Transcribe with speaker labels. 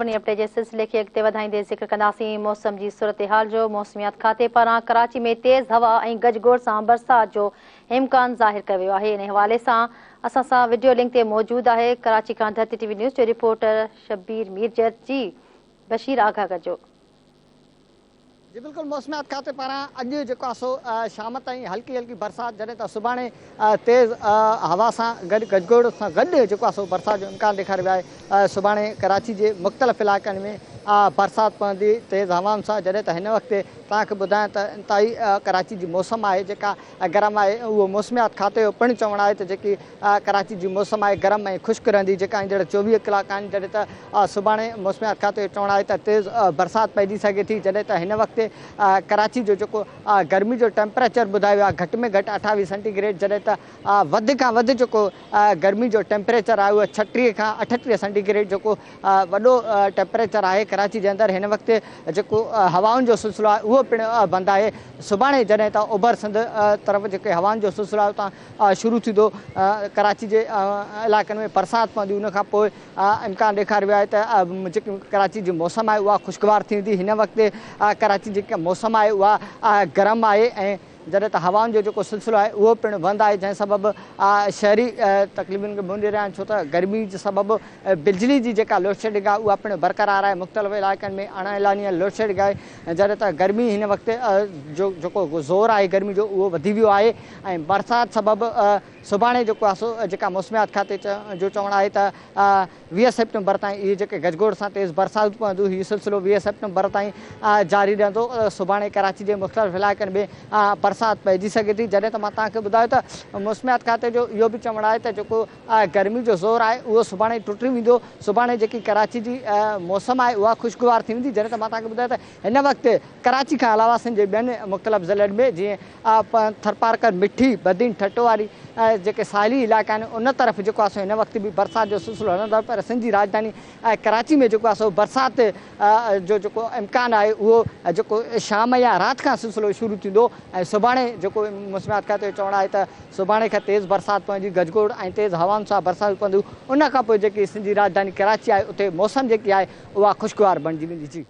Speaker 1: خبرن اپڊيٽ جي سلسلي کي اڳتي وڌائيندي ذڪر ڪنداسين موسم جي صورتحال جو. موسميات کاتي پاران ڪراچي ۾ تيز هوا ۽ گجگوڙ سان برسات جو امڪان ظاهر ڪيو ويو آهي. ان حوالي سان اسان سان وڊيو لنڪ تي موجود آهي ڪراچي کان ڌرتي ٽي وي نيوز جو رپورٽر شبير ميرجت. جي بشير، آگاهه ڪجو.
Speaker 2: جي بلڪل، موسميات کاتي پاران اڄ جيڪو آهي سو شام تائين هلڪي هلڪي برسات، جڏهن ته سڀاڻي تيز هوا سان گڏ گجگوڙ سان گڏ جيڪو آهي سو برسات جو امڪان ڏيکاريو ويو آهي. سڀاڻي ڪراچي جي مختلف علائقن ۾ برسات پوندي تيز هوائن سان. جڏهن ته هن وقت توهان کي ٻڌايان ته انتهائي ڪراچي جي موسم آهي جيڪا گرم آهي. اهو موسميات کاتي جو پڻ چوڻ آهي ته جيڪي ڪراچي جي موسم آهي گرم ۽ خشڪ رهندي جيڪا ايندڙ 24 ڪلاڪ آهن. جڏهن ته سڀاڻي موسميات کاتي جو چوڻ آهي ته تيز برسات پئجي سگهي ٿي. جڏهن ته هن وقت ڪراچي جو جيڪو گرمي جو ٽيمپريچر ٻڌايو ويو آهي گهٽ ۾ گهٽ 28 سينٽي گريڊ، جڏهن ته وڌ کان وڌ جيڪو گرمي جو ٽيمپريچر آهي اهو 36 کان 38 سينٽي گريڊ جيڪو وڏو ٽيمپريچر آهي. ڪراچي جي اندر هن وقت جيڪو هوائن جو سلسلو آهي اهو پڻ بند آهي. سڀاڻي جڏهن ته اوڀر سنڌ طرف جيڪي هوائن جو سلسلو آهي اتان شروع ٿيندو، ڪراچي جي علائقن ۾ برسات پوندي. ان کان پوء امڪان ڏيکاريو ويو آهي ته جيڪي ڪراچي جي موسم آهي اها خوشگوار ٿيندي. هن وقت ڪراچي جي جيڪا موسم آهي اها گرم آهي ۽ جڏهن ته هوائن جو جيڪو سلسلو آهي اهو پڻ بند آهي، جنهن سبب شهري تڪليفن کي منهن ڏئي رهيا آهن، ڇو ته گرمي جي سبب بجلي جي جيڪا لوڊشيڊنگ آهي اها پڻ برقرار آهي. مختلف علائقن ۾ اڻ اعلانيه لوڊشيڊنگ آهي. جڏهن ته گرمي هن وقت جو جيڪو زور آهي گرمي جو اهو وڌي ويو آهي ۽ برسات سبب سڀاڻي جيڪو آهي سو جيڪا موسميات کاتي جو چوڻ آهي ته 20 سيپٽمبر تائين اهي جيڪي گجگوڙ سان تيز برساتون پونديون، هي سلسلو 20 سيپٽمبر تائين جاري رهندو. سڀاڻي ڪراچي جي مختلف علائقن ۾ برسات پئجي سگهي ٿي. جڏهن ته مان توهان کي ٻڌايو ته موسميات کاتي جو اهو به چوڻ آهي ته جيڪو گرمي جو زور آهي اهو سڀاڻي ٽٽي ويندو. سڀاڻي جيڪي ڪراچي جي موسم آهي اها خوشگوار ٿي ويندي. جڏهن ته مان توهان کي ٻڌايو ته هن وقت ڪراچي کان علاوه سنڌ جي ٻين مختلف ضلعن ۾ جيئن ٿرپارڪر، مٺي، بدين، ٺٽو واري جيڪي ساحلي علائقا آهن ان طرف جيڪو آهي سو هن وقت به برسات جو سلسلو هلندڙ، پر سنڌ جي راڄڌاني ڪراچي ۾ جيڪو آهي سو برسات جو جيڪو امڪان آهي اهو جيڪو شام يا رات کان سلسلو شروع ٿيندو ۽ سڀاڻي جيڪو موسميات کاتي جو چوڻ آهي ته سڀاڻي کان تيز برسات پوندي، گجگوڙ ۽ تيز هوائن سان برسات پونديون. ان کان پوء جيڪي سنڌ جي راڄڌاني ڪراچي آهي اتي موسم جيڪي آهي اها خوشگوار بڻجي ويندي. جي.